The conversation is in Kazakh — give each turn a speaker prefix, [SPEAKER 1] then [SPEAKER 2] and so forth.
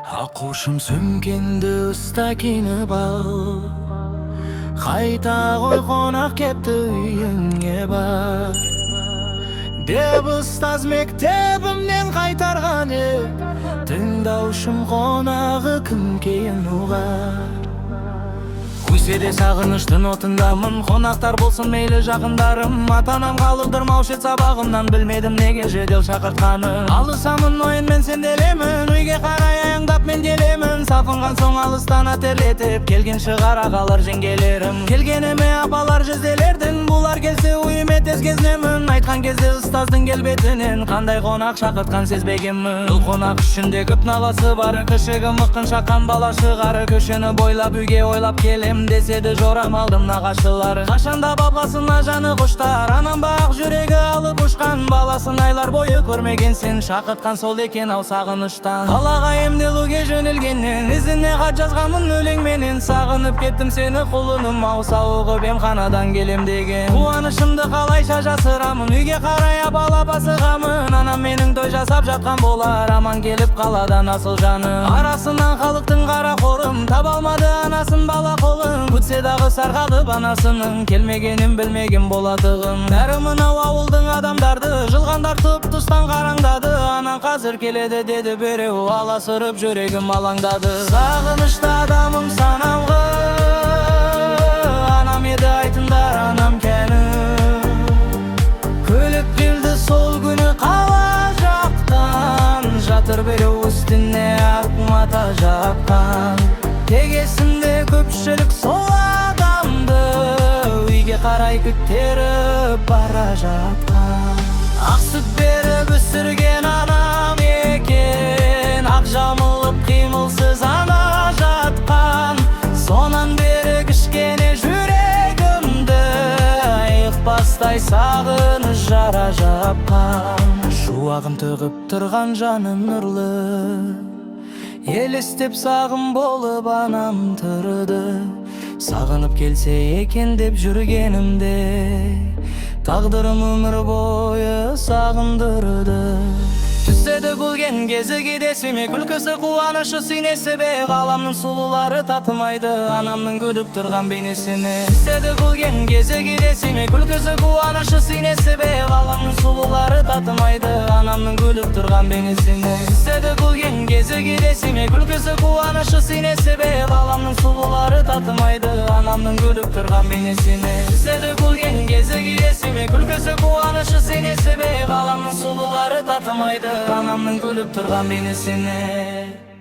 [SPEAKER 1] Аққушым, сөмкеңді ұста, киініп ал. Қайта ғой, қонақ кепті, үйіңе бар деп ұстаз мектебімнен қайтарған ед. Тыңдаушым, қонағы кім, кейін ұғар. Көшеде сағыныштың отындамын. Қонақтар болсын, мейлі жақындарым. Ата анам қалдырмаушы еді сабағымнан. Білмедім неге жедел шақыртқанын. Алысамын, ойынмен сенделемін. Үйге қарай аяңдап мен келемін. Салқынған соң алыстан әтерлетіп келген шығар ағалар, жеңгелерім. Келгеніме апалар, жезделердің. Бұлар келсе, үйіме тез кезінемін. Айтқан кезде ұстаздың келбетінен қандай қонақ шақыртқан сезбегенмін. Бұл қонақ ішінде көп наласы бар, күшігі мықын шаққан бала шығар. Көшені бойлап үйге ойлап келем деседі жорамалдым нағашылар. Қашанда бабасына жаны құштар анам бақ жүрегі алып ұшқан баласын айлар бойы көрмеген сен шақыртқан сол екен ау сағыныштан. Қалаға емделуге жөнелгеннен ізіне хат жазғанмын өлеңменен. Сағынып кеттім сені, құлыным ау, сауығып емханадан келем деген. Қуанышымды қалайша жасырамын? Үйге қарай апалап асығамын. Анам менің той жасап жатқан болар, аман келіп қаладан асыл жаным. Арасынан халықтың қара қорым таба алмады анасын, бала қолын. Күтсе дағы сарғалып анасының келмегенін білмеген болатығын. Бәрі мынау ауылдың адамдарды жылғандар тұп тұстан қараңдады. Анан қазір келеді деді біреу, аласырып жүрегім алаңдады. Сағынышты адамым санамғы анам еді, айтыңдар, анам кәні? Күліп келді сол күні қала жақтан. Жатыр біреу үстіне ақ мата жапқан. Тек есімде, көпшілік сол адамды үйге қарай күттеріп бара жатқан. Ақ сүт беріп өсірген анам екен, ақ жамылып қимылсыз ана жатқан. Сонан бері кішкене жүрегімді айықпастай сағыныш жара жапқан. Шуағын төгіп тұрған жаным нұрлы елестеп, сағым болып анам тұрды. Сағынып келсе екен деп жүргенімде, тағдырым өмір бойы сағындырды. Түседі күлген кезі кейде есіме, күлкісі, қуанышы, сүйнесі бе? Ғаламның сұлулары татымайды анамның күліп тұрған бейнесіне. Түседі күлген кезі кейде есіме, күлкісі, қуанышы, сүйнесі бе? Ғаламның сұлулары татымайды анамның күліп тұрған бейнесіне. Түседі күлген кезі кейде есіме, күлкісі, қуанышы, сүйнесі бе? Ғаламның сұлулары татымайды анамның күліп тұрған бейнесіне. Түседі күлген кезі кейде есіме, күлкісі, қуанышы, сүйнесі бе? Ғаламның сұлулары татымайды анамның күліп тұрған бейнесіне.